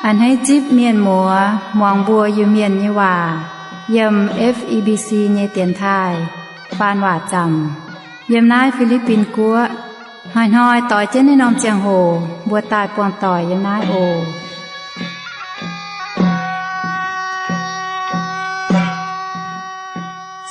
A'hneiv zipv mienh muoz muangx mbuo Iu-Mienh nyei waac yiem F E B C nyei dienx taaih faan waac zaamc yiem naaiv Fi^li^bin Guoqv. Hnoi-hnoi doix jienv naaiv norm ziangh hoc mbuo daaih buangh doic yiem naaiv oc.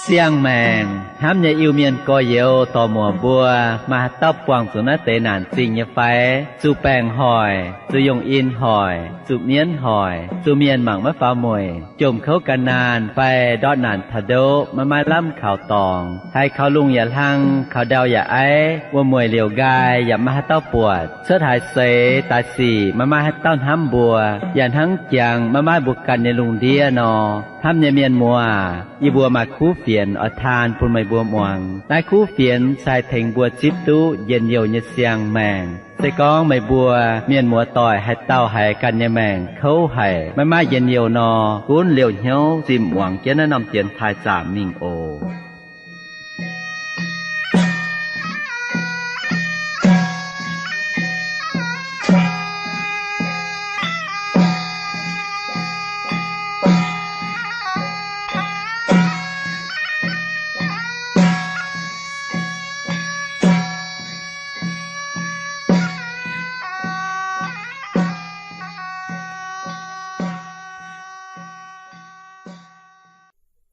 Siang-maengc hnamv nyei Iu-Mienh gorx-youz dorc-muoc mbuo, maaih haaix dauh buangh zuqc naaiv deix naanc zingh nyei fai? Zuqc baengc hoic, zuqc yungh in hoic, zuqc mienv hoic, zuqc mienh mangc maiv faaux mueic, jomc kouv gan naanh fai ndortv naanc taux ndoqv maiv maaih lamh kaux dorngx, haiz kaux lungh yaac hlang, kaux ndau yaac aiv, wuom-mueic liouc nqaai yaac maiv maaih haaix dauh buatc, cuotv haaix seix daaih sic maiv maaih haaix dauh hnamv mbuo, yaac hnangv jangx maiv maaih mbuo ganh nyei lungh ndiev nor. Hnamv nyei mienh muoz, yie mbuo maaih kuv fienx oix taan bun meih mbuo muangx. Naaiv kuv fienx se haih tengx mbuo zipv duqv njien-youh nyei siang-maengc. Se gorngv meih mbuo mienh muoz doic haaix dauh haiz ganh nyei maengc kouv haic, maiv maaih njien-youh nor, gunv liouh hnyouv zinh muangx jienv naaiv norm dienx taaih zaamc mingh oc.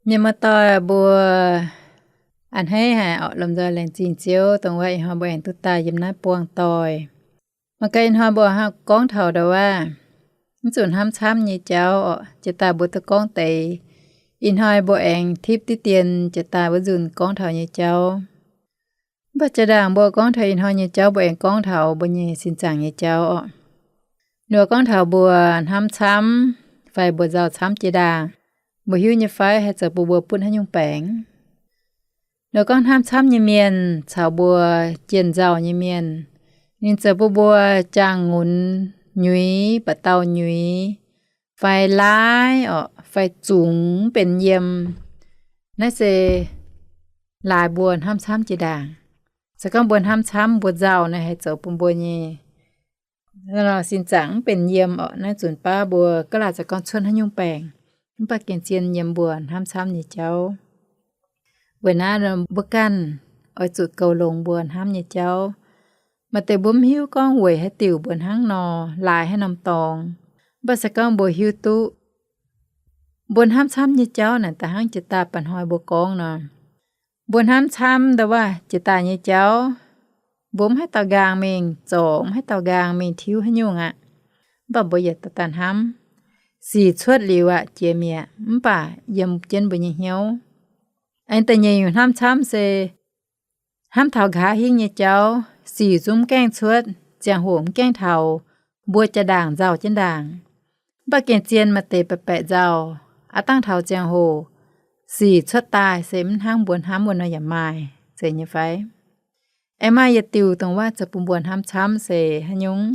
Mienh muoz-doic mbuo, a'hneiv haic oc, lomh nzoih laengz zingh Ziouv dongh wuov ih hnoi mbuo aengx duqv daaih yiem naaiv buangh doic. Mangc gaax ih hnoi mbuo gorngv taux ndau wuov, mv zuqc hnamv camv nyei jauv oc. Jiex daaih mbuo duqv gorngv deix. Ih hnoi mbuo aengx tipv diqv dien jiex daaih wuov nzunc gorngv taux nyei jauv. Mv baac jaa-ndaangc mbuo gorngv taux ih hnoi nyei jauv, mbuo aengx gorngv taux mbuo nyei sin zaangc nyei jauv oc. Ninh mbuo gorngv taux mbuo hnamv camv fai mbuo nzauh camv jiex ndaangc, mbuo hiuv nyei fai haih zoux bun mbuo butv haaix nyungc baengc? Ninh mbuo gorngv hnamv camv nyei mienh caux mbuo jienh nzauh nyei mienh, ninh zoux bun mbuo jaang-nqunx nyuiz, ba'dauh nyuiz, fai laaiv oc, fai zungx mv benx yiem. Naaiv se laaix mbuo hnamv camv jiex ndaangc. Se gorngv mbuo hnamv camv, mbuo nzauh naaiv haih zoux bun mbuo nyei sin zaangc mv benx yiem oc. Naaiv zunc baav mbuo ga'laaic za'gengh cuotv haaix nyungc baengc, mv baac gengh zien yiem mbuo hnamv camv nyei jauv. Weic naaiv mbuo ganh oix zuqc goux longx mbuo hnamv nyei jauv. Maaih deix mbuo mv hiuv gorngv weic haaix diuc mbuo hnangv nor, laaix haaix norm dorngx. Mv baac se gorngv mbuo hiuv duqv mbuo hnamv camv nyei jauv naaic, da'hnangv jiex daaih mba'hnoi mbuo gorngv nor, mbuo hnamv camv ndau wuov jiex daaih nyei jauv, mbuo mv haih daux nqaang mingh zorc, mv haih daux nqaang mingh tiuv haaix nyungc aqv. Mv baac mbuo yietc daaih hnamv, sic cuotv liuz aqv jiex mi'aqv, mv baac yiem jienv mbuo nyei hnyouv. Aengx da'nyeic nyungc hnamv camv se hnamv taux nqa'haav hingv nyei jauv, sic zungv mv gaengh cuotv, ziangh hoc mv gaengh taux, mbuo jaa-ndaangc nzauh jienv ndaangc. Mv baac gengh zien maaih deix baeqc baeqc nzauh, aav dangh taux ziangh hoc sic cuotv daaih se mv hnangv mbuo hnamv wuov nor yaac maaih, zeiz nyei fai? Aengx maaih yietc diuc dongh wuov zoux bun mbuo hnamv camv se haaix nyungc?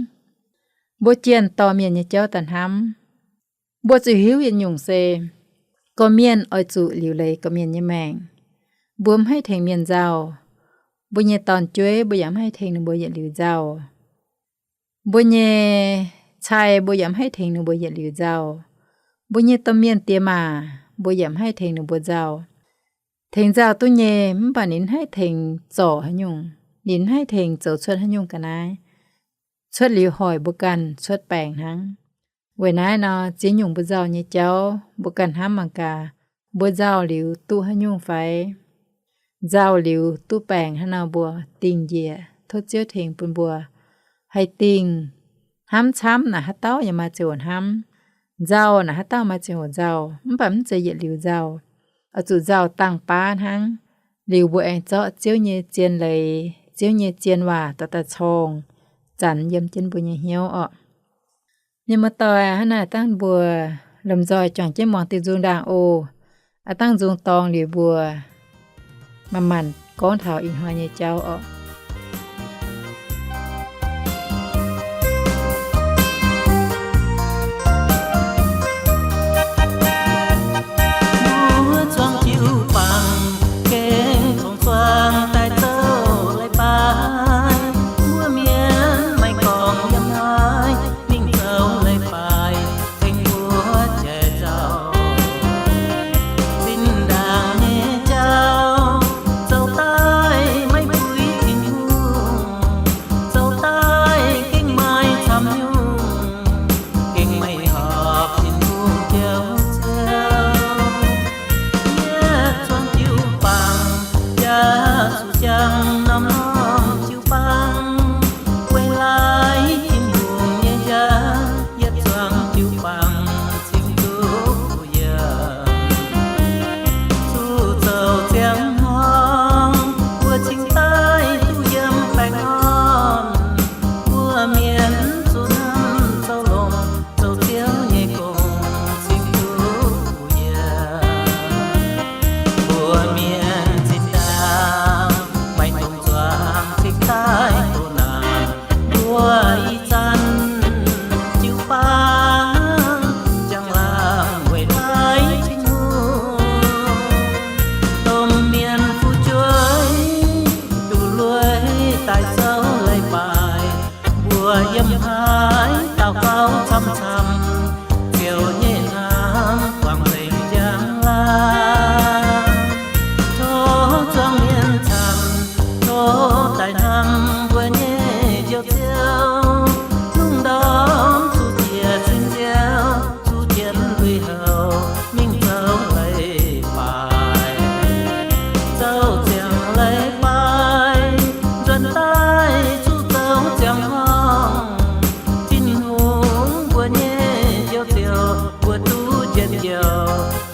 Mbuo jienh dorh mienh nyei jauv daaih hnamv, mbuo zuqc hiuv yietc nyungc se gorqv-mienh oix zuqc liuc leiz gorqv-mienh nyei maengc. Mbuo mv haih tengx mienh nzauh. Mbuo nyei dorn-jueiv mbuo yaac mv haih tengx ninh mbuo yietc liuz nzauh. Mbuo nyei cai mbuo yaac mv haih tengx ninh mbuo yietc liuz nzauh. Mbuo nyei domh mienh diex maac mbuo yaac mv haih tengx ninh mbuo nzauh. Tengx nzauh duqv nyei, mv baac ninh mv haih tengx zorc haaix nyungc, ninh mv haih tengx zoux cuotv haaix nyungc ga'naaiv. Cuotv liuz hoic mbuo ganh cuotv baengc hnangv. Weic naaiv nor, ziex nyungc mbuo nzauh nyei jauv mbuo ganh hnamv mangc gaax, mbuo nzauh liuz duqv haaix nyungc fai? Nzauh liuz duqv baengc hnangv nor, mbuo dingh njiec tov Ziouv tengx bun mbuo haih dingh hnamv camv naaic haaix dauh yaac maaih ziangh hoc hnamv, nzauh naaic haaix dauh maaih ziangh hoc nzauh, mv baac mv zeiz yietc liuz nzauh. Oix zuqc nzauh dangh baav hnangv, liuz mbuo aengx zorqv Ziouv nyei zien leiz, Ziouv nyei zien waac dorh daaih corng, zanc yiem jienv mbuo nyei hnyouv orqc. Mienh muoz-doic, hnangv naaic dangh mbuo lomh nzoih juangc jienv muangx diuh nzung ndaangc oc. Aav dangh nzung dorngx liuz mbuo manc-manc gorngv taux ih hnoi nyei jauv orqc.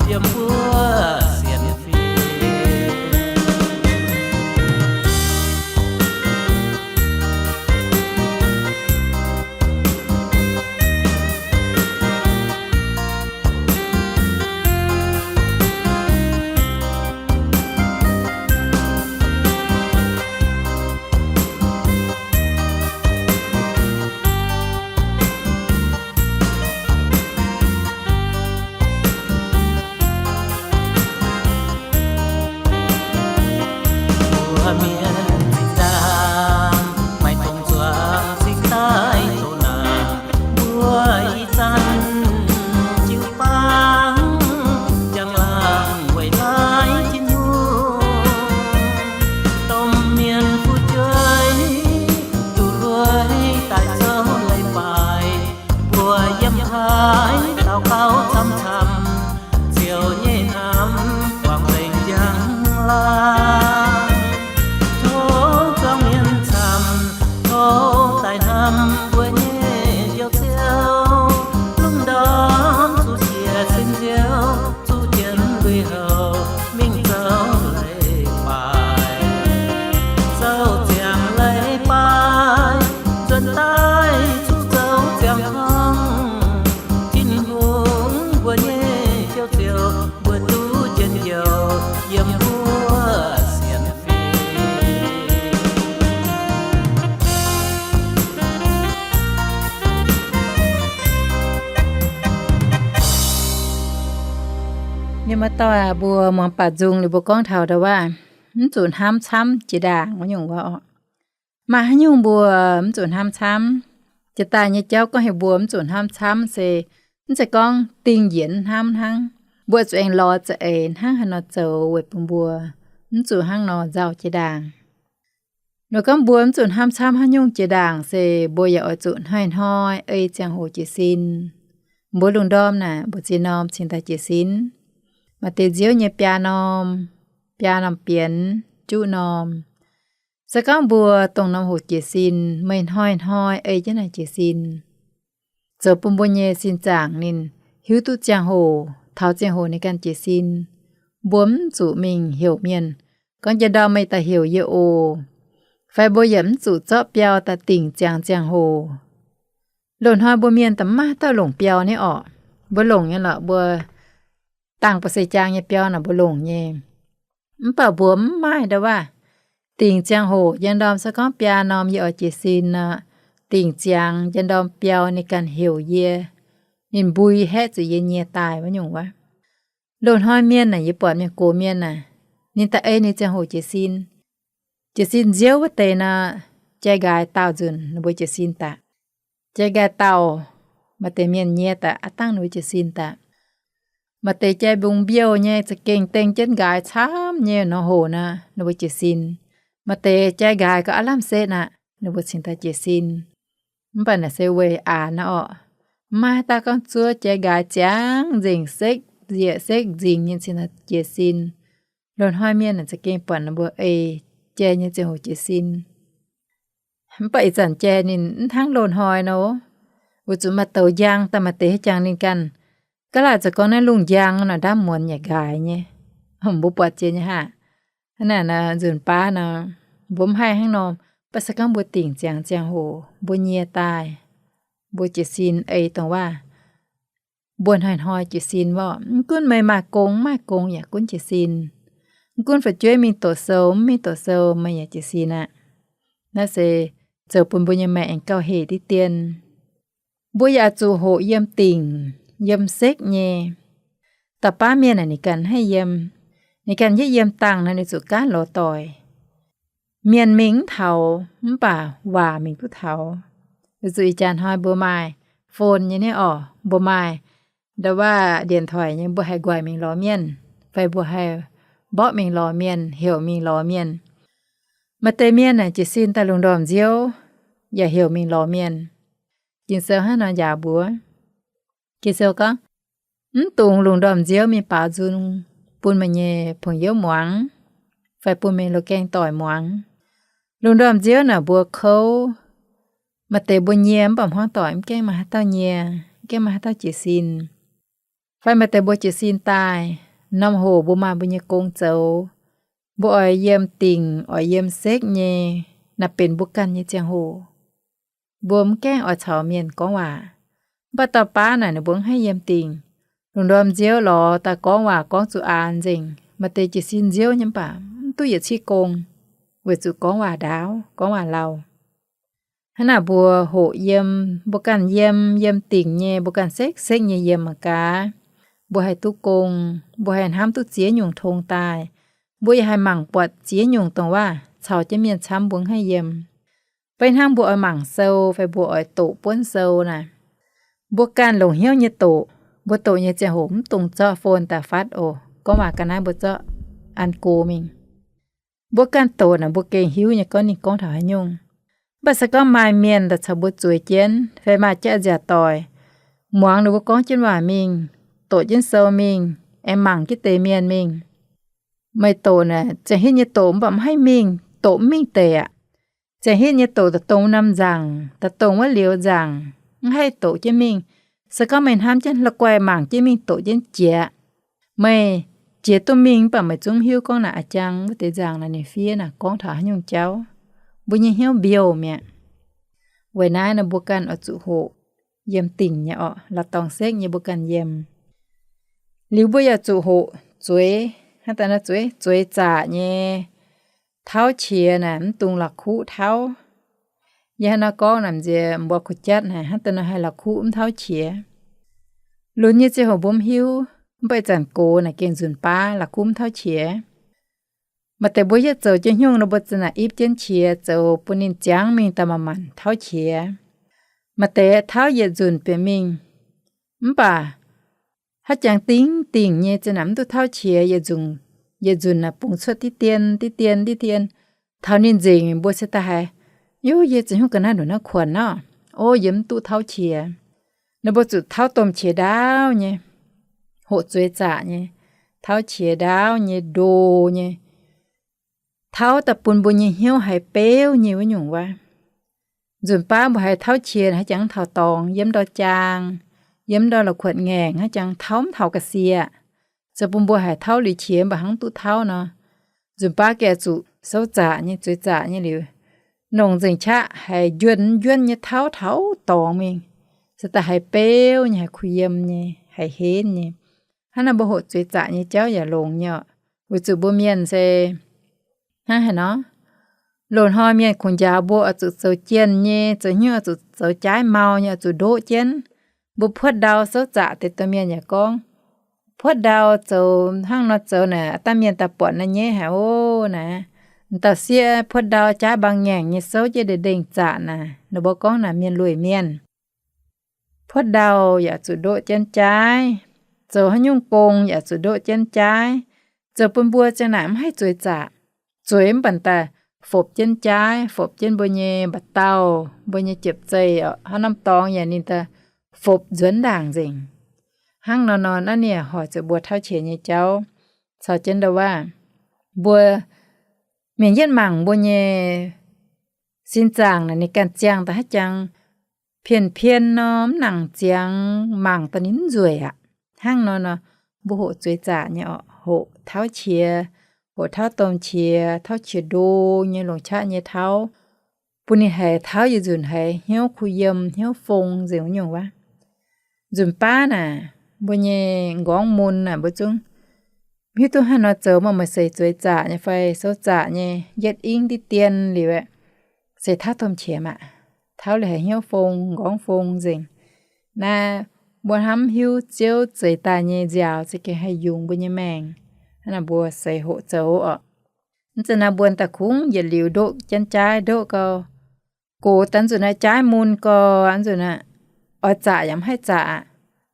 yiem wuov sienx fim. Mbuo mienh zinh ndaangc maiv dungx zuangx cingx daaih doqc naanc. Mbuo ih zanc jiu-baang njang-laangc weic naaiv Tin-Hungh, domh mienh fu'jueiv duqv lueic daaih zouv leiz-baaix. Mbuo yiem haaix daux gaux camv-camv, Ziouv nyei hnamv guangc nzengc njang-laangc. Tov zuangx mienh camv, tov daaih hnamv mbuo nyei Njoux Ziouv, lungh ndorm zuqc jiex sin Ziouv, zuqc jienv lui-houx mingh zouv leiz-baaix, zouv ziangx leiz-baaix, nzuonx daaih zuqc zouv ziangx gorngv, Tin-Hungh mbuo nyei Njoux Ziouv, mbuo duqv njien-youh yiem wuov sienx fim. Ninh mbuo dauh mbuo muangx baac nzung liuz mbuo gorngv taux ndau wuov, mv zuqc hnamv camv jiex ndaangc wuov nyungc wuov oc. Maaih haaix nyungc mbuo mv zuqc hnamv camv? Jiex daaih nyei jauv gorngv heuc mbuo mv zuqc hnamv camv se mv zeiz gorngv dingh njiec hnamv hnangv. Mbuo zuqc aengx lorz za'eix hnangv haaix nor zoux weic bun mbuo mv zuqc hnangv nor nzauh jiex ndaangc. Nor gorngv mbuo mv zuqc hnamv camv haaix nyungc jiex ndaangc se mbuo yaac oix zuqc hnoi-hnoi ei ziangh hoc jiez sin. Mbuo lungh ndorm naaic mbu'ziex norm cingx daaih jiez sin? Maaih deix nziouv nyei biaa norm, biaa norm bienx, juqv norm. Se gorngv mbuo dongh norm hoc jiez sin, meih hnoi-hnoi ei jienv naaic jiez sin, zoux bun mbuo nyei sin zaangc ninh hiuv duqv ziangh hoc, taux ziangh hoc ninh ganh jiez sin. Mbuo mv zuqc mingh heuc mienh gorngv, Njang ndorm meih daaih heuc yie oc. Fai mbuo yaac mv zuqc zorqv biauv daaih dingc ziangx ziangh hoc. Loz-hnoi mbuo mienh da'maaih dauh longc biauv nyei orqc. Mbuo longc nyei lorqc, mbuo dangh ba'seix jaang nyei biauv naaic mbuo longc nyei. Mv baac mbuo mv maaih ndau wuov, dingc ziangh hoc njang ndorm se gorngv biaa norm yie oix jiez sin nor, dingc ziangx njang ndorm biauv ninh ganh heuc yie, ninh mbui haeqv zuqc yie nyie daaih wuov nyungc wuov. Loz-hnoi mienh naaic yie buatc mienh gox mienh naaic, ninh da'ei ninh ziangh hoc jiez sin. Jiez sin nziouv wuov deix nor, jai nqaaix daauh nzunc ninh mbuo jiez sin daaih. Jai nqaaix daauh, maaih deix mienh nyie daaih aav dangh ninh mbuo jiez sin daaih. Maaih deix jai mbungx mbiouh nyei za'gengh deng jienv nqaaix camv nyei nor hoc nor, ninh mbuo jiez sin. Maaih deix jai nqaaix gauh aav lamh setv aqv, ninh mbuo cingx daaih jiez sin. Mv baac naaic se weic aanx nor orqc. Mv maaih haaix dauh gorngv zuov jai nqaaix ziangx nzengc sekv nzieqc sekv nzingx nyei cingx daaih jiez sin. Loz-hnoi mienh naaic za'gengh buatc ninh mbuo ei jai nyei ziangh hoc jiez sin. Mv baac ih zanc jai ninh mv hnangv loz-hnoi nor, weic zuqc maaih douz njang daaih maaih deix haaix jangx ninh ganh. Ga'laaic zoux gorngv naaiv lungh njang nor ndaamv muonz yaac nqaaix nyei. Mbuo buatc jiex nyei haah. Hnangv naaic nor nzunc baav nor, mbuo mv haih hnangv nor, mv baac se gorngv mbuo dingc ziangx ziangh hoc mbuo nyie daaih, mbuo jiez sin ei dongh waac. Mbuo hnoi-hnoi jiez sin orqc, mv gunv meih maaih gong mv maaih gong yaac gunv jiez sin. Mv gunv fu'jueiv mingh doqc sou mv mingh doqc sou meih yaac jiez sin aqv. Naaiv se zoux bun mbuo nyei maengc aengx gauh hec diqv dien. Mbuo yaac zuqc hoqc yiem dingc, yiem sekv nyei. Da'baav mienh naaic ninh ganh haih yiem, ninh ganh yietv yiem dangh nor ninh zuqc gaanv lorz doic. Mienh mingh mv taux, mv baac waac mingh duqv taux. Weic zuqc ih jaax hnoi mbuo maaih phone nyei niv orqc, mbuo maaih nda'waav điện thoại nyei, mbuo haih nquaih mingh lorz mienh, fai mbuo haih mborqv mingh lorz mienh, heuc mingh lorz mienh. Maaih deix mienh naaic jiez sin daaih lungh ndorm nziouv, yaac heuc mingh lorz mienh. Ging-Sou hnangv nor njaaux mbuo. Ging-Sou gorngv, mv dungx lungh ndorm nziouv mingh baaux nzung bun meih nyei pongx youv muangx, fai bun meih loz-gaeng doic muangx. Lungh ndorm nziouv naaic mbuo kouv, maaih deix mbuo nyie mv baac hmuangv doic mv gaengh maaih haaix dauh nyie, mv gaengh maaih haaix dauh jiez sin. Fai maaih deix mbuo jiez sin daaih, norm hoc mbuo maaih mbuo nyei gong zoux, mbuo oix yiem dingc, oix yiem sekv nyei, naaiv benx mbuo ganh nyei ziangh hoc. Mbuo mv gaengh oix caux mienh gorngv waac. Mv baac dauh baav naaic ninh mbuo mv haih yiem dingc. Lungh ndorm nziouv lorz daaih gorngv waac gorngv zuqc aanx nzengc. Maaih deix jiez sin nziouv nyei mv baac mv duqv yietc ciqv gong, weic zuqc gorngv waac ndaauv, gorngv waac lauh. Hnangv naaic mbuo hoqc yiem, mbuo ganh yiem, yiem dingc nyei, mbuo ganh sekv-sekv nyei yiem mangc gaax, mbuo haih duqv gong, mbuo haih hnamv duqv ziex nyungc tong daaih. Mbuo yaac haih mangc buatc ziex nyungc dongh waac caux jienv mienh camv mbuo mv haih yiem. Beiv hnangv mbuo oix mangc sou fai mbuo oix doqc buonv sou naaic, mbuo ganh longc hnyouv nyei doqc. Mbuo doqc nyei ziangh hoc mv dungx zorqv phone daaih fatv oc. Gorngv waac ga'naaiv mbuo zorqv an go mingh. Mbuo ganh doqc naaic mbuo gengh hiuv nyei gorngv ninh gorngv taux haaix nyungc. Mv baac se gorngv maaih mienh daaih caux mbuo zueiz jienv fai maaih jaav nziaauc doic, muangx ninh mbuo gorngv jienv waac mingh, doqc jienv sou mingh, aengx mangc jienv deix mienh mingh. Meih doqc naaic ziangh hitv nyei doqc mv baac mv haih mingh, doqc mv mingh deix aqv. Ziangh hitv nyei doqc daaih dongh norm nzaangc, daaih dongh wuov liuz nzaangc, mv haih doqc jienv mingh. Se gorngv meih hnamv jienv la'guaih mangc jienv mingh doqc jienv jiex, meih jiex duqv mingh mv baac meih zungv hiuv gorngv naaic a'jang wuov deix nzaangc naaic ninh fiev naaic gorngv taux haaix nyungc jauv. Mbuo nyei hnyouv mbiouh mi'aqv. Weic naaiv nor mbuo ganh oix zuqc hoqc yiem dingc nyei orqc, la'dorngx sekv nyei mbuo ganh yiem. Liuz mbuo yaac zuqc hoqc zueiz, hnangv daaih nor zueiz, zueiz zaqc nyei tauv qiex naaic mv dungx la'kuqv tauv. Yie hnangv nor gorngv naaic nziex mbuo kuh jatv naaic hnangv daaih nor haih la'kuqv mv tauv qiex. Lunx nyei ziangh hoc mbuo mv hiuv, mv baac ih zanc gox naaic gengh nzunc baav la'kuqv mv tauv qiex. Maaih deix mbuo yietv zoux jienv haaix nyungc nor mbuo za'naaic ipv jienv qiex zoux bun ninh ziangx mingh daaih manc-manc tauv qiex. Maaih deix tauv yietc nzunc bieqc mingh, mv baac haaix jangx dingh dingc nyei za'naaic mv duqv tauv qiex, yietc nzunc, yietc nzunc naaic bungx cuotv diqv dien, diqv dien, diqv dien. Taux ninh nzengc mbuo se daaih haiz, Yov, yie za'hnyungv ga'naaiv ndongc naaiv kuonx nor, o, yie mv duqv tauv qiex. Nor mbuo zuqc tauv domh qiex ndaauv nyei, hoqc zueiz zaqc nyei, tauv qiex ndaauv nyei, ndo nyei. Tauv daaih bun mbuo nyei hnyouv haiz beuv nyei wuov nyungc wuov. Nzunc baav mbuo haiz tauv qiex haaix jangx mv taux dorngx, yiem ndau jaang, yiem ndau la'kuotv ngaengc, haaix jangx tauv mv taux ga'sie aqv. Zoux bun mbuo haiz tauv liuz qiex mv baac hnangv duqv tauv nor, nzunc baav gengh zuqc souv zaqc nyei, zueiz zaqc nyei liuz, nongc nzengc qaqv haiz njuonv njuonv nyei tauv taux dorngx mingh, se daaih haiz beuv nyei, haiz kuh yiem nyei, haiz henv nyei. Hnangv naaiv mbuo hoqc zueiz zaqc nyei jauv yaac longx nyei orqc. Weic zuqc mbuo mienh se hnangv haaix nor, loz-hnoi mienh kungx njaaux mbuo oix zuqc zoux jienh nyei, zoux hnyouv oix zuqc zoux jaaiv mau nyei, oix zuqc ndoqv jienv. Mbuo puotv ndau souv zaqc deix domh mienh yaac gorngv, puotv ndau zoux hnangv nor zoux naaic, dangh mienh daaih buatc naaiv nyei haic ov naaic. M'dauh sieqv puotv ndau jaaiv mbaang ngaengc nyei souv jienv ndeic-ndengh zaqc naaic, ninh mbuo gorngv naaic mienh lueic mienh. Puotv ndau yaac zuqc ndoqv jienv jaaiv, zoux haaix nyungc gong yaac zuqc ndoqv jienv jaaiv, zoux bun mbuo ziang naaic mv haih zueiz zaqc. Zueiz mv baac daaih fopv jienv jaaiv, fopv jienv mbuo nyei mba'dauh, mbuo nyei jiepv zeih orqc, haaix norm dorngx yaac ninh daaih fopv nzuonx ndaangc nzengc. Hnangv nor nor naaiv ninh hoic zuqc mbuo tauv qiex nyei jauv. Caux jienv ndau waac, mbuo mienh yietv mangc mbuo nyei sin zaangc naaic ninh ganh ziangh daaih haaix jangx pien-pien nor, mv nangc ziangx, mangc daaih ninh mv nzueic aqv. Hnangv nor nor, mbuo hoqc zueiz zaqc nyei orqc, hoqc tauv qiex, hoqc tauv domh qiex, tauv qiex ndo nyei, longc qaqv nyei tauv, bun ninh haiz tauv yietc nzunc haiz hnyouv kuh yiem, hnyouv fong nzengc wuov nyungc wuov. Nzunc baav naaic, mbuo nyei m'nqorngv mun naaic mbuo zungv mv hiuv duqv haaix nor zoux, mv baac meih seix zueiz zaqc nyei fai souv zaqc nyei, yietv ingv diqv dien liuz aeqv, se tauv domh qiex maah, tauv liuz haiz hnyouv fong, m'nqorngv fong nzengc. Naaiv mbuo hnamv hiuv Ziouv zeix daaih nyei nziaaux za'gengh haih yungz mbuo nyei maengc. Hnangv naaic mbuo seix hoqc zoux orqc. Mv zeiz naaiv mbuo daaih kungx yietc liuz ndoqv jienv jaaiv ndoqv gau. Gox daaih nzunc naaiv jaaiv mun gau, nzunc naaiv oix zaqc yaac mv haih zaqc aqv.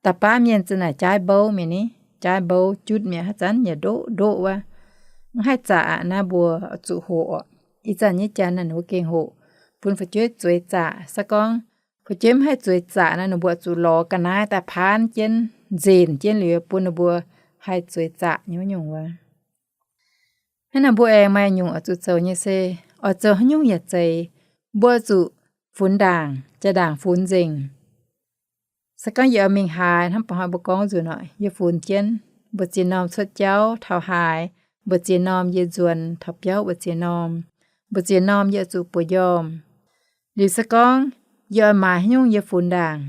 Da'baav mienh za'naaic jaaiv mbouv mi'aqv ni, jaaiv mbouv jutv mi'aqv, haaix zanc yaac ndoqv ndoqv wuov, mv haih zaqc aqv. Naaiv mbuo zuqc hoqc orqc. Ih zanc nyei janx naaic ninh mbuo gengh hoqc bun fu'jueiv zueiz zaqc. Se gorngv fu'jueiv mv haih zueiz zaqc naaic, ninh mbuo zuqc lorz ga'naaiv daaih paanv jienv, nzenc jienv liuz bun ninh mbuo haih zueiz zaqc nyei wuov nyungc wuov. Hnangv naaic mbuo aengx maaih nyungc oix zuqc zoux nyei se, oix zoux haaix nyungc yaac zeiz, mbuo zuqc funx ndaangc, jaa-ndaangc funx nzengc. Se gorngv yie oix mingh haaix, hnamv ba'hnoi mbuo gorngv nzunc oc, yie funx jienv, mbu'ziex norm cuotv jauv taux haaix, mbu'ziex norm yie nzuonx taux biauv mbu'ziex norm, mbu'ziex norm yie oix zuqc buoz-njormh. Liuz se gorngv yie oix maaiz haaix nyungc yie funx ndaangc.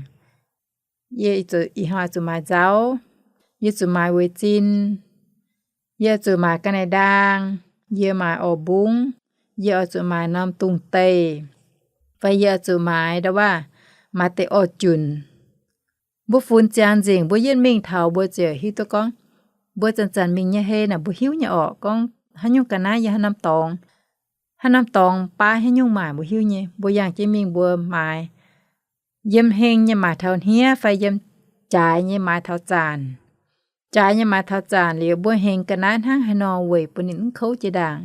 Yie ih hnoi zuqc maaiz nzauv, yie zuqc maaiz weic zinh, yie zuqc maaiz ga'naaiv ndaang, yie maaiz orv mbungv, yie oix zuqc maaiz norm dungz deih, fai yie oix zuqc maaiz ndau waac, maaiz deix orv junc. Mbuo funx ziangx nzengc, mbuo yietv mingh taux mbuo ziouc hiuv duqv gorngv, mbuo zanc-zanc mingh nyei hei naaic mbuo hiuv nyei orqc, gorngv haaix nyungc ga'naaiv yiem haaix norm dorngx, haaix norm dorngx baav haaix nyungc maaic mbuo hiuv nyei. Mbuo yangh jienv mingh mbuo maaiz, yiem heng nyei maaiz taux hniev fai yiem jaaix nyei maaiz taux zaanc. Jaaix nyei maaiz taux zaanc liuz mbuo hengx ga'naaiv hnangv haaix nor weic bun ninh mv kouv jiex ndaangc.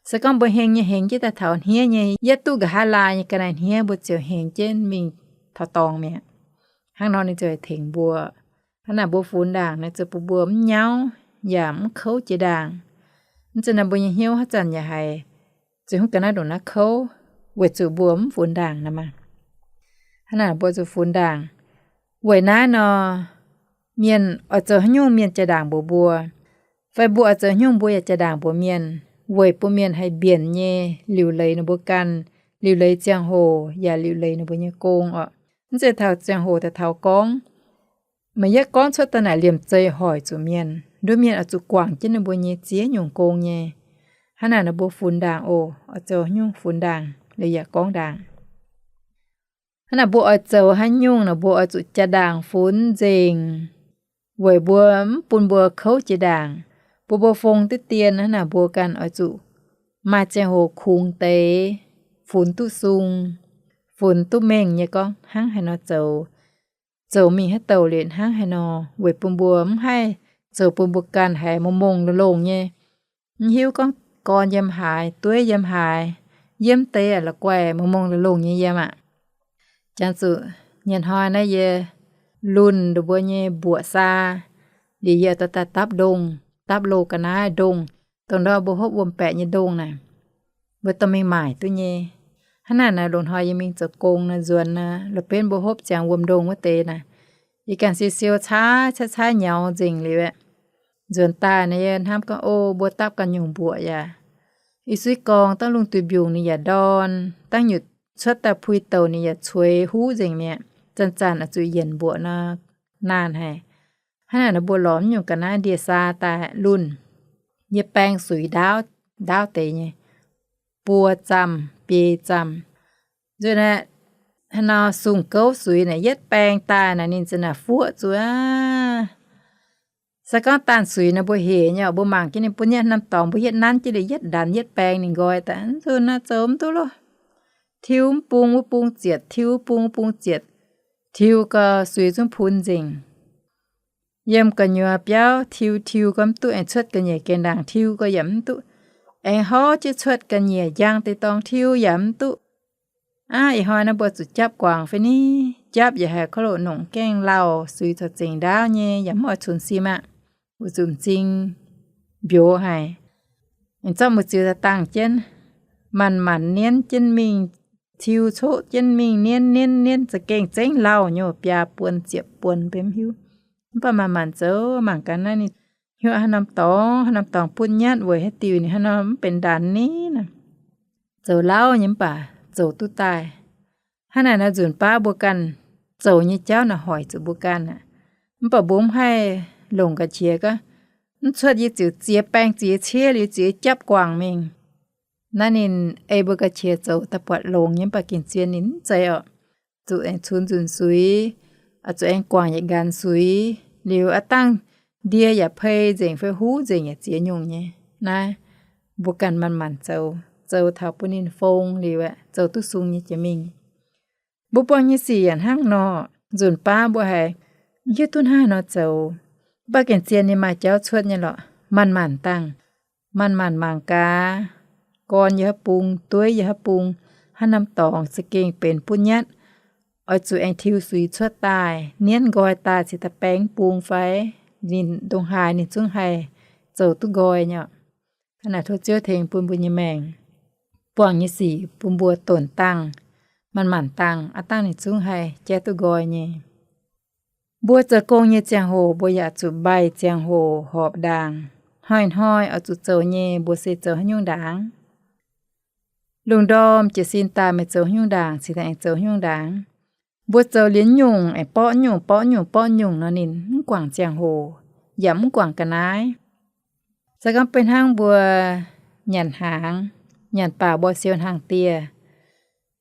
Se gorngv mbuo heng nyei hengx jienv daaih taux hniev nyei, yietv duqv nqa'haav laai nyei ga'naaiv hniev mbuo ziouc hengx jienv mingh taux dorngx mi'aqv. Hnangv nor ninh ziouc tengx mbuo. Hnangv naaic mbuo funx ndaangc naaic ziouc bun mbuo mv nyauv yaac mv kouv jiex ndaangc. Mv zeiz naaic mbuo nyei hnyouv haaix zanc yaac haiz zuqc hnyouv ga'naaiv ndongc naaiv kouv, weic zuqc mbuo mv funx ndaangc nor maah. Hnangv naaic mbuo zuqc funx ndaangc. Weic naaiv nor, mienh oix zoux haaix nyungc mienh jaa-ndaangc mbuox mbuo, fai mbuo oix zoux haaix nyungc mbuo yaac jaa-ndaangc mbuox mienh, weic bun mienh haih mbienc nyei liuc leiz ninh mbuo ganh, liuc leiz ziangh hoc yaac liuc leiz ninh mbuo nyei gong orqc. Mv zeiz taux ziangh hoc daaih taux gorngv, meih yietv gorngv cuotv daaih naaic liemh zeih hoic zuqc mienh. Nduov mienh oix zuqc guangc jienv ninh mbuo nyei ziex nyungc gong nyei. Hnangv naaic ninh mbuo funx ndaangc oc, oix zoux haaix nyungc funx ndaangc liuz yaac gorngv ndaangc. Hnangv naaic mbuo oix zoux haaix nyungc naaic mbuo oix zuqc jaa-ndaangc funx nzengc, weic mbuo mv bun mbuo kouv jiex ndaangc. Bun mbuo fong diqv dien hnangv naaic mbuo ganh oix zuqc maaih ziangh hoc kungx deix, funx duqv sung, funx duqv mengh nyei gorngv hnangv haaix nor zoux, zoux mingh haaix douc liuz hnangv haaix nor, weic bun mbuo mv haih zoux bun mbuo ganh haiz mongh mongh longx longx nyei, mv hiuv gorngv gorn yiem haaix, dueiv yiem haaix, yiem deix la'guaih mongh mongh longx longx nyei yiem aqv. Jangx zuqc nyei hnoi naaiv yie lunh ndongc mbuo nyei mbuoqc saa, liuz yie dorh daaih dapv ndongh, dapv loz ga'naaiv ndongh, dongh ndau mbuo hopv wuom-baeqc nyei ndongh naaic, mbuo dorh mingh maaic duqv nyei. Hnangv naaic naaic loz-hnoi yie mingh zoux gong naaic, nzuonx naaic, la'benv mbuo hopv ziangx wuom ndongh wuov deix naaic, yie ganh siou siou caaiv caaiv caaiv nyaux nzengc liuz aeqv, nzuonx daaih naaic yie hnamv gorngv, o, mbuo dapv ganh nyungc mbuoqc yaac, ih suiv gorngv dangh lungh duih mbiungc ninh yaac ndorn, dangh nyutc cuotv daaih puix douc ninh yaac cueix huv nzengc mi'aqv. Zanc-zanc oix zuqc yienc mbuoqc nor, naanh haic. Hnangv naaic nor mbuo lorz mv nyungc ga'naaiv ndie-saa daaih lunh. Yie baeng suix ndaauv, ndaauv deix nyei, buo zamh, biei zamh. Nzuonx aeqv, haaix nor sung gouv suix naaic yietv baeng daaih naaic ninh za'naaic fuoqv zuqc aqv. Se gorngv daanh suix naaic mbuo hec nyei, mbuo mangc jienv ninh bun yietv norm dorngx, mbuo yietv nanv jienv liuz yietv ndanx yietv baeng ninh nqoi daaih, nzuonx naaic zoux mv duqv loh. Tiuv mv bung wuov bung zietc, tiuv wuov bung wuov bung zietc, tiuv gau suix zungv pun nzengc. Yiem gu'nyuoz biauv tiuv tiuv gau mv duqv, aengx cuotv ga'nyiec gaengh ndaangc tiuv gau yaac mv duqv, aengx horv jienv cuotv ga'nyiec njang deix dorngx tiuv yaac mv duqv. Aav, ih hnoi naaiv mbuo zuqc japv guangc fai ni? Japv yaac haiz korv-loqc nongc gaengh lauh, suix corc zengc ndaauv nyei, yaac mv oix cunx sim aqv. Weic zuqc m'zing mbioz haic. Aengx zorqv mbu'ziex daaih dangh jienv, manc-manc nienv jienv mingh, tiuv coqv jienv mingh, nienv nienv nienv za'gengh zengv lauh nyei, biaa buonc ziepc buonc mbenc mv hiuv. Mv baac manc-manc zoux, mangc gaax naaiv ninh hnyouv haaix norm dorngx, haaix norm dorngx butv nyatv weic haaix diuc ninh haaix norm mv benx ndanx ni naaic. Zoux lauh nyei mv baac zoux duqv daaih. Hnangv naaic nor nzunc baav mbuo ganh zoux nyei jauv naaic hoic zuqc mbuo ganh aqv. Mv baac mbuo mv haih longc ga'qiex gorngv, mv cuotv yie ziouc ziex baeng ziex ciev liuz ziex japv guangc mingh. Naaiv ninh ei mbuo ga'qiex zoux daaih buatc longx nyei, mv baac gengh zien ninh mv zeiz orqc. Zuqc aengx cunx nzunc suix, zuqc aengx guangc yietc nqanx suix, liuz aav dangh ndie yaac pei nzengc fai huv nzengc yaac ziex nyungc nyei. Naaiv mbuo ganh manc-manc zoux, zoux taux bun ninh fong liuz aeqv, zoux duqv sung nyei jiex mingh. Mbuo buangh nyei sic yaac hnangv nor, nzunc baav mbuo haiz mv hiuv duqv hnangv haaix nor zoux, mv baac gengh zien ninh maaih jauv cuotv nyei lorqc. Manc-manc dangh, manc-manc mangc gaax, gorn yiem haaix bung, dueiv yiem haaix bung, haaix norm dorngx za'gengh benx butv nyatv, oix zuqc aengx tiuv suix cuotv daaih, nienv nqoi daaih cingx daaih baeng bung fai, ninh ndongc haaix ninh zungv haih zoux duqv nqoi nyei. Hnangv naaic tov Ziouv tengx bun mbuo nyei maengc, buangh nyei sic bun mbuo donc dangh, manc-manc dangh, aav dangh ninh zungv haih jaiv duqv nqoi nyei. Mbuo zoux gong nyei ziangh hoc mbuo yaac zuqc mbaih ziangh hoc horpc ndaangc. Hnoi-hnoi oix zuqc zoux nyei, mbuo se zoux haaix nyungc ndaangc? Lungh ndorm jiez sin daaih meih zoux haaix nyungc ndaangc, cingx daaih aengx zoux haaix nyungc ndaangc? Mbuo zoux liuz nyungc, aengx borqv nyungc, borqv nyungc, borqv nyungc nor, ninh mv guangc ziangh hoc, yaac mv guangc ga'naaiv. Se gorngv beiv hnangv mbuo nyanc hnaangx, nyanc baac mbuo siou hnaangx-dieh.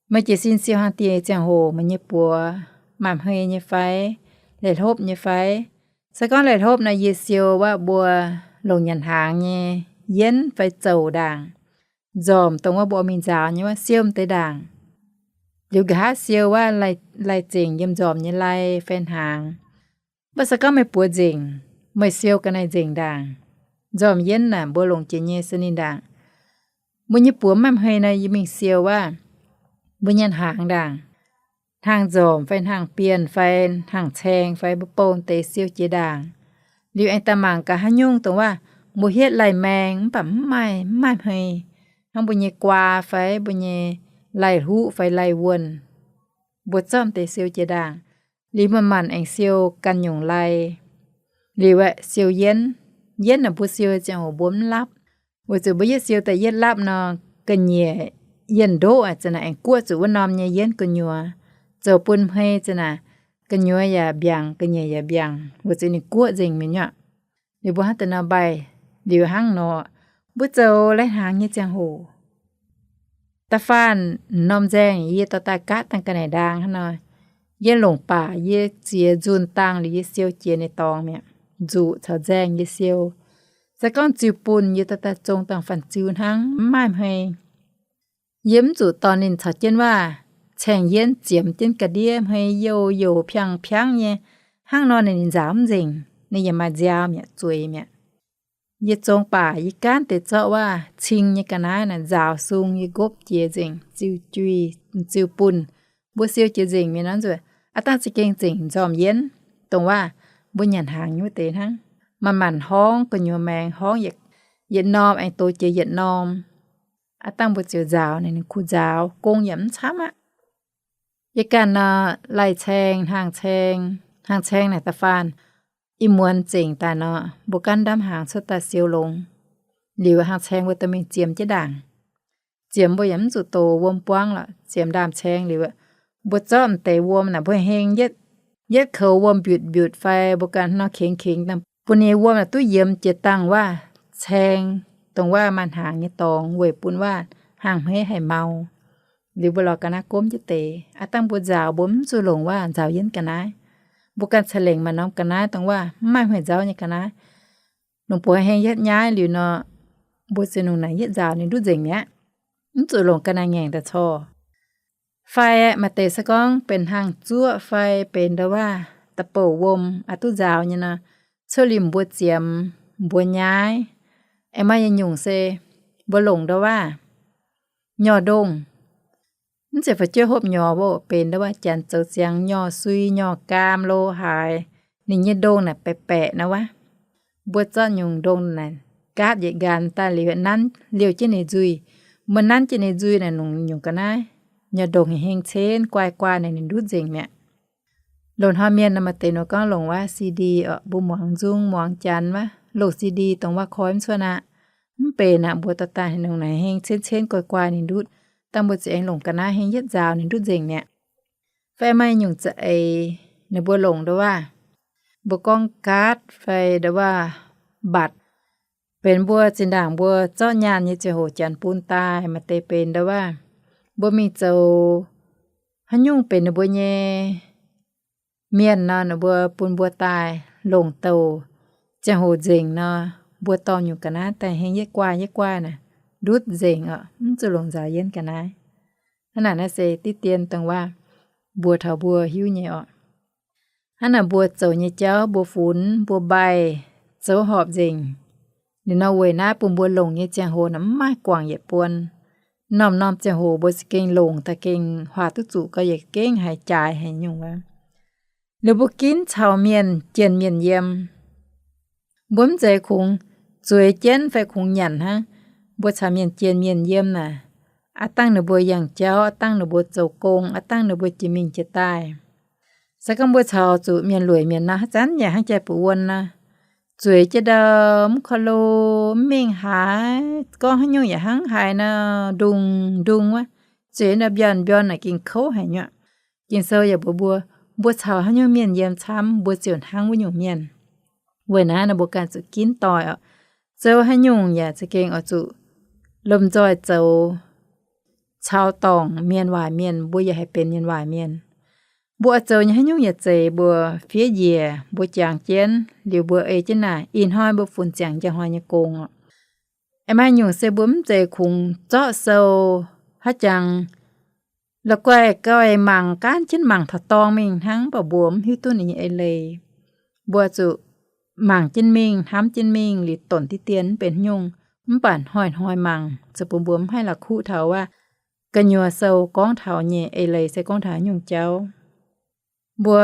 Meih jiez sin siou hnaangx-dieh ziangh hoc, meih nyei buoz maaih hmei nyei fai, laih hlopv nyei fai? Se gorngv laih hlopv nor, yie siou wuov mbuo longc nyanc hnaangx nyei yienv fai zouc ndaangc, nzormc dongh wuov mbuo mingh nzaaux nyei wuov, siou deix ndaangc. Liuz nqa'haav siou wuov lai, lai zengc yiem nzormc nyei lai fai hnaangx. Mv baac se gorngv meih buoz nzengc, meih siou ga'naaiv nzengc ndaangc, nzormc yienv naaic mbuo longc jiex nyei se ninh ndaangc. Mbuo nyei buoz maaih hmei nor, yie mingh siou wuov mbuo nyei hnaangx ndaangc, hnaangx-nzormc fai hnaangx-bienh fai hnaangx-caeng fai mbuo bou deix siou jiex ndaangc. Liuz aengx daaih mangc gaax haaix nyungc dongh wuov mbuo hietv lai-maeng mv baac mv maaih, mv maaih hmei, hnangv mbuo nyei guaa fai mbuo nyei lai-hluqv fai lai-wuonh, mbuo zorqv deix siou jiex ndaangc. Liuz manc-manc aengx siou ganh nyungc lai. Liuz aeqv, siou yienv. Yienv naaic mbuo siou ziangh hoc mbuo mv lapv. Weic zuqc mbuo yietv siou daaih yietv lapv nor, ga'nyiec yienh ndoqv aqv, za'naaic aengx guoqv zuqc wuov norm nyei yienv gu'nyuoz, zoux bun hmei za'naaic gu'nyuoz yaac mbiaangc, ga'nyiec yaac mbiaangc, weic zuqc ninh guoqv nzengc mi'aqv. Liuz mbuo hnangv deix nor mbaih, liuz hnangv nor, mbuo zoux lai-hnaangx nyei ziangh hoc, da'faanh norm nzaeng yie dorh daaih gaatv dangh ga'naaiv ndaang hnangv nor, yie longc baac yie ziex nzunh dangh liuz yie siou jiex ninh dorngx mi'aqv, nzuqc caux nzaeng yie siou. Se gorngv ziux bunh yie dorh daaih zong dangh faanh ziux hnangv, mv maaih hmei. Yie mv zuqc dorh ninh caux jienv wuov caeng-yienv ziemx jienv ga'ndiev, hmei youc youc piangv piangv nyei. Hnangv nor ninh nzaaux mv nzengc, ninh yaac maaih nziaaux mi'aqv, zueiz mi'aqv. Yie zong baac yie gaanv deix zorqv wuov cing nyei ga'naaiv naaic nzaaux sung, yie nqopv jiex nzengc, ziux juih, ziux bunh, mbuo siou jiex nzengc mi'aqv nor, zuqc aav dangh za'gengh zengc nzormc yienv, dongh wuov mbuo nyanc hnaangx nyei wuov deix hnangv. Manc-manc horngv gu'nyuoz maengx, horngv yietc norm aengx dox jiex yietc norm. Aav dangh mbuo ziouc nzaaux ninh, ninh kuh nzaaux, gong yaac mv camv aqv. Yie ganh nor, lai-caeng, hnaangx-caeng, hnaangx-caeng naaic da'faanh ih muonz zengc daaih nor, mbuo gaanv ndaamv hnaangx cuotv daaih siou longx. Liuz hnaangx-caeng mbuo dorh mingh ziemx jienv ndaangc. Ziemx mbuo yaac mv zuqc dox wuom buangv lorqc, ziemx ndaamv-caeng liuz, mbuo zorqv m'deix wuom naaic mbuo heng yietv, yietv koux wuom mbiutc mbiutc fai mbuo ganh nor kengx kengx dangh bun ninh wuom naaic duqv yiemx jiex dangh wuov caeng, dongh wuov maaih hnaangx nyei dorngx weic bun wuov hnaangx-hmeiv haih mau. Liuz mbuo lorz ga'naaiv gomv jienv deix. Aav dangh mbuo nzaaux mbuo mv zuqc longc wuov nzaaux yienv ga'naaiv. Mbuo ganh ca'lengc maaih norm ga'naaiv dongh wuov mv maaih hmei nzauv nyei ga'naaiv. Longc buoz heng yietv nyaiv liuz nor, mbuo ziouc longc naaic yietv nzaaux ninh ndutv nzengc mi'aqv. Mv zuqc longc ga'naaiv ngaengc daaih corc. Fai maaih deix se gorngv benx hnaangx-zuoqv fai benx nda'wuov da'bouc wuom aqv duqv nzaaux nyei nor, cuotv liuz mbuo ziemx, mbuo nyaiv. Aengx maaih yietc nyungc se mbuo longc nda'wuov nyorx ndongh. Mv zeiz fu'jueiv hopv nyorx mbuo benx nda'wuov janx zoux ziangx nyorx sui, nyorx gaam lo haaix, ninh nyei ndongh naaic baeqc baeqc nor wuov. Mbuo zorqv nyungc ndongh naaic gaatv yietc nqanx daaih liuz nanv liouh jienv ninh nzuih. Mbuo nanv jienv ninh nzuih naaic longc nyungc ga'naaiv nyorx ndongh heng heng cenv guai guai naaic ninh ndutv nzengc mi'aqv. Loz-hnoi mienh nor maaih deix nor gorngv longc wuov C D oc, mbuo muangx nzung muangx janx wuov, loz-C D dongh wuov koi mv cuotv aqv. Mv benx aqv, mbuo dorh daaih longc naaic heng cenv cenv guai guai ninh ndutv. Dangh mbuo ziouc aengx longc ga'naaiv heng yietv nzaaux ninh ndutv nzengc mi'aqv. Fai maaih nyungc za'eix ninh mbuo longc nda'wuov, mbuo gorngv gaatv fai nda'wuov mbatc. Benx mbuo zinh ndaangc mbuo zorqv nyaanh nyei ziangh hoc janx bun daaih, maaih deix benx nda'wuov mbuo mingh zoux haaix nyungc benx ninh mbuo nyei mienh nor, ninh mbuo bun mbuo daaih longc douc ziangh hoc nzengc nor, mbuo dorh nyungc ga'naaiv daaih heng yietv guaaih yietv guaaih naaic, ndutv nzengc oc, mv zuqc longc nzaaux yienv ga'naaiv. Hnangv naaic naaiv se diqv dien dongh wuov mbuox taux mbuo hiuv nyei oc. Hnangv naaic mbuo zoux nyei jauv mbuo funx mbuo mbaih zoux horpc nzengc. Liuz nor weic naaiv bun mbuo longc nyei ziangh hoc naaic mv maaih guangc yietc buon. Norm-norm ziangh hoc mbuo za'gengh longc daaih gengh huaax duqv zuqc gau, yietc gengh haiz jaaix haiz nyungc wuov. Liuz mbuo ginv caux mienh jienh mienh yiem. Mbuo mv zeiz kungx zueiz jienv fai kungx nyanc hnangv. Mbuo caux mienh jienh mienh yiem naaic, aav dangh ninh mbuo yangh jauv, aav dangh ninh mbuo zoux gong, aav dangh ninh mbuo jiex mingh jiex daaih, Se gorngv mbuo caux zuqc mienh lueic mienh nor, haaix zanc yaac hnangv jai buoz wuon nor, zueiz jienv ndau, mv korv-lo, mv mengh haaix, gorngv haaix nyungc yaac hnangv haaix nor, ndung ndung wuov, zueiz ndau mbiorn mbiorn naaic gengh kouv haic nyuoqc. Ging-Sou yaac mbuox mbuo, mbuo caux haaix nyungc mienh yiem camv, mbuo ziouc hnangv wuov nyungc mienh. Weic naaiv nor mbuo ganh zuqc ginv doic oc. Zoux haaix nyungc yaac za'gengh oix zuqc lomh nzoih zoux. Caux dorngc mienh waaic mienh, mbuo yaac haih benx mienh waaic mienh. Mbuo oix zoux nyei haaix nyungc yaac zeiz mbuo fiev njiec, mbuo jangx jienv liuz mbuo ei jienv naaic, ih hnoi mbuo funx ziangx njang hnoi nyei gong oc. Aengx maaih nyungc se mbuo mv zeiz kungx zorqv sou haaix jangx la'guaih gauh mangc gaanv jienv mangc taux dorngh mingh hnangv, mv baac mbuo mv hiuv duqv ninh nyei eix leiz. Mbuo zuqc mangc jienv mingh, hnamv jienv mingh, liuz donc diqv dien mv benx haaix nyungc, mv baac hnoi-hnoi mangc, ziouc bun mbuo mv haih la'kuqv taux wuov gu'nyuoz sou gorngv taux nyei eix leiz se gorngv taux haaix nyungc jauv. Mbuo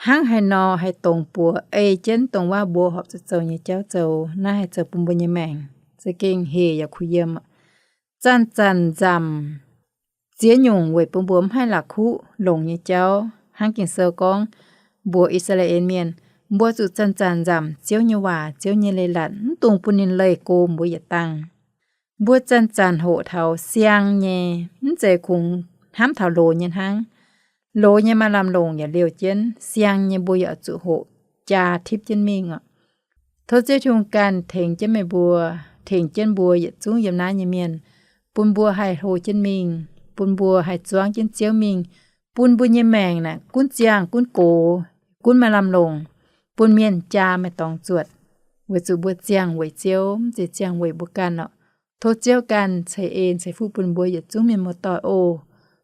hnangv haaix nor haih dongz buoz ei jienv dongh waac mbuo horpc zuqc zoux nyei jauv zoux, naaiv haih zoux bun mbuo nyei maengc za'gengh hec yaac kuh yiem. Zanc-zanc nzamc ziex nyungc weic bun mbuo mv haih la'kuqv longx nyei jauv. Hnangv Ging-Sou gorngv mbuox I^saa^laa^en Mienh, mbuo zuqc zanc-zanc nzamc Ziouv nyei waac, Ziouv nyei leiz-latc, mv dungx bun ninh leih go mbuo yietc dangh. Mbuo zanc-zanc hoqc taux siang nyei, mv zeiz kungx hnamv taux loz nyei hnangv. Loz nyei maaih lamh longc yaac liouh jienv, siang nyei mbuo yaac zuqc hoqc jaa tipv jienv mingh oc. Tov Ziouv Tin-Hungh ganh tengx jienv meih mbuo, tengx jienv mbuo yietc zungv yiem naaiv nyei mienh, bun mbuo haih hlo jienv mingh, bun mbuo haih zuangv jienv Ziouv mingh, bun mbuo nyei maengc naaic gunv ziangh gunv gox, gunv maaih lamh longc, bun mienh jaa maaih dorngx zuotc, weic zuqc mbuo ziangh weic Ziouv, mv zeiz ziangh weic mbuo ganh oc. Tov Ziouv ganh ceix en ceix fuqv bun mbuo yietc zungv mienh muoz-doic oc,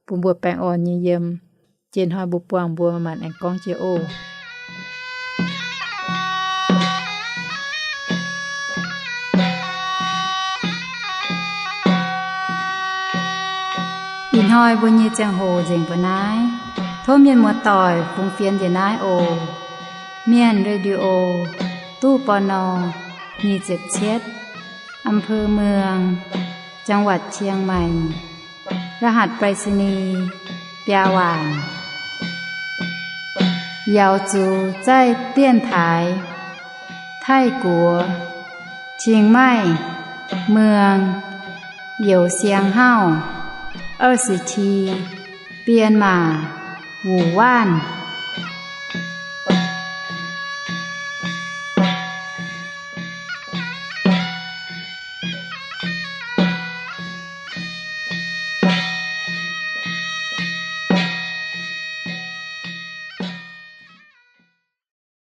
bun mbuo baengh orn nyei yiem. Jiex hnoi mbuo buangh mbuo maanc aengx gorngv jiex oc. Ih hnoi mbuo nyei ziangh hoc nzengc mbuo naaiv. Tov mienh muoz-doic fungx fienx njiec naaiv oc. Mienh Radio, ตู้ ปณ. nyic ziepc cietv, อำเภอเมือง จังหวัดเชียงใหม่ รหัสไปรษณีย์ biaa waanc. Yaux zuqc zaih dienx taaix Taiv-Guoqv, Chiang Mai, Muang, Youz Siang Hauv, 二十七, Bienh Maac, Wuc Waanv.